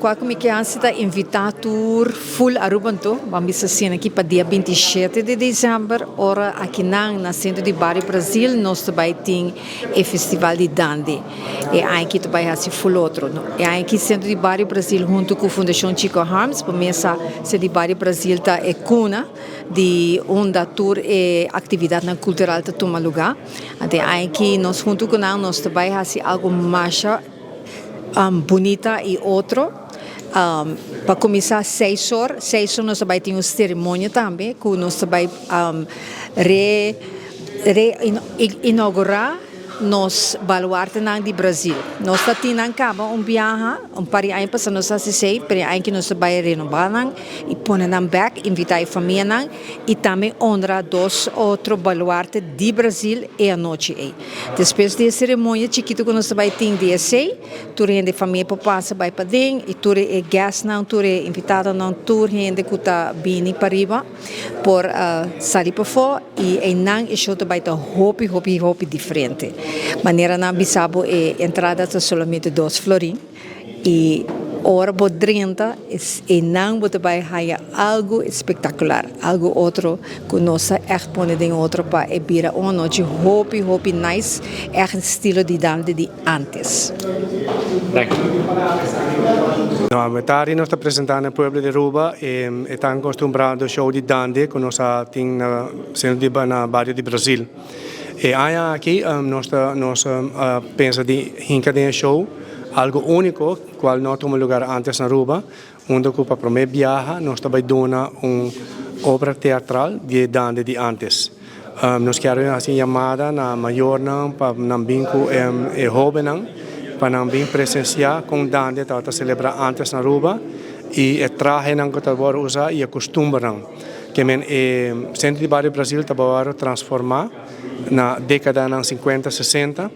Locual cu mi ke haci ta invita tur full Aruba anto, ban bisa asina aki pa dia 27 di december, ora akinan na Centro di Bario Brazil nos ta bay tin e festival di Dande. E aña aki ta bay haci full otro. E aña aki Centro di Bario Brazil hunto cu Fundacion Chico Harms, pa mesa Centro di Bario Brazil ta e cuna di unda tur e actividadnan cultural ta tuma luga. Anto e aña aki nos hunto cu nan nos ta bay haci algo masha bunita y otro. Pa cuminsa 6 or, 6 or nos ta bay tin un ceremonia tambe cu nos ta bay re re inaugura nos baluartenan di Brazil. Nos ta tin nan caba un biaha, un par di aña pasa nos a haci esey, pero e aña aki nos ta bay renoba nan y pone nan bek, invita e famianan y tambe honra dos otro baluarte di Brazil e anochi ey. Despues di e ceremonia chikito cu nos ta bay tin di esey, tur hende famia por pasa bay paden y tur e guestnan, tur e invitadonan, tur hende cu ta bini pariba por sali pafó y eynan e show ta bay ta hopi, hopi, hopi diferente. Manera nan bisa bo, e entrada ta solamente 2 florin y ora bo drenta eynan bo ta bay haya algo espectacular, algo otro cu nos a echt pone den otro pa e bira un anochi hopi, hopi nice, echt estilo di Dande di antes. Thank you. No, mitari nos ta presentando na pueblo di Aruba e ta acostumbra na show di Dande cu nos tin na centro di na bario di Brazil. E aña aki nos pensa di hinca den show algo unico cual no a tuma lugar antes na Aruba, unda cu pa prome biaha nos ta bay duna un obra teatral di Dande di antes. Nos kier haci yamada na mayornan pa nan bin cu e hobennan pa nan bin presencia con Dande ta celebra antes na Aruba y e trahenan cu ta wordo usa y e costumbernan. Kiermen, e Centro di Bario Brazil ta wordo transforma na decadanan 50, 60,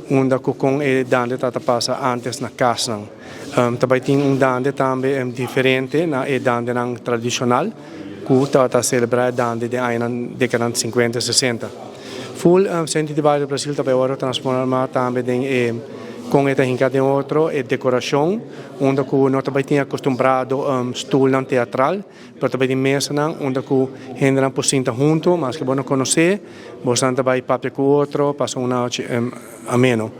unda cu con e Dande ta pasa antes na casnan. Tambe tin un Dande tambe diferente na e Dandenan tradicional cu ta celebra Dande di aña decada 50, 60. Full Centro di Bario Brazil tambe a transforma tambe den e con e hinca den otro e decoracion, unda cu no tambe tin acostumbra stoelnan teatral, pero tambe tin mesanan unda cu hendenan por sinta hunto, mas cu bo no conoce, bo ta papia cu otro, pasa un anochi ameno.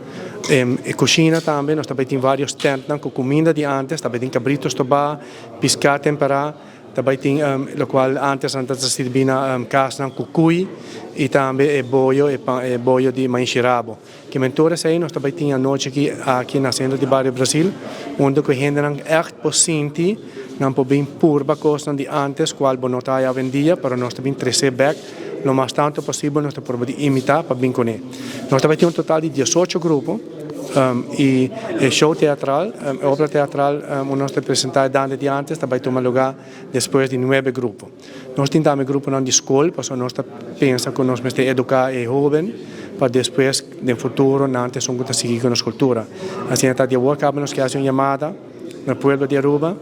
E cushina tambe, nos tambe tin varios tentnan cu cuminda di antes, tambe tin cabrito stoba, pisca tempera, tambe tin locual antes nan ta sirbi na casnan cu cuy y tambe e boyo, e boyo di maishi rabo. Kiermen, tur esey nos tambe tin anochi aki na Centro di Bario Brazil, unda cu hendenan echt por sinti, nan por bin purba cosnan di antes, cual bo no ta awendia, pero nos ta bin trece back lo mas tanto posibel, nos ta purba di imita pa bin cune. Nos tambe tin un total di 18 grupo y e show teatral, obra teatral, nos ta presenta Dande di antes, tambe tuma lugar despues di nuebe grupo. Nos tin tambe gruponan di scol, pasobra nos ta pensa cu nos mester educa e hoben pa despues, den futuro, nan ta esun cu ta sigui cu nos cultura. Asina ta di awor caba nos kier haci un yamada na pueblo di Aruba,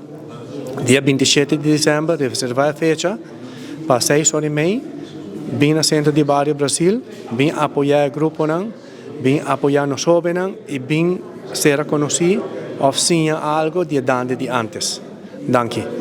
dia 27 di december, reserva e fecha, pa 6 or y mei, bin na Centro di Bario Brazil, bin apoya e gruponan, bin apoya nos hobennan y bin ser conoci of siña algo di Dande di antes. Danki.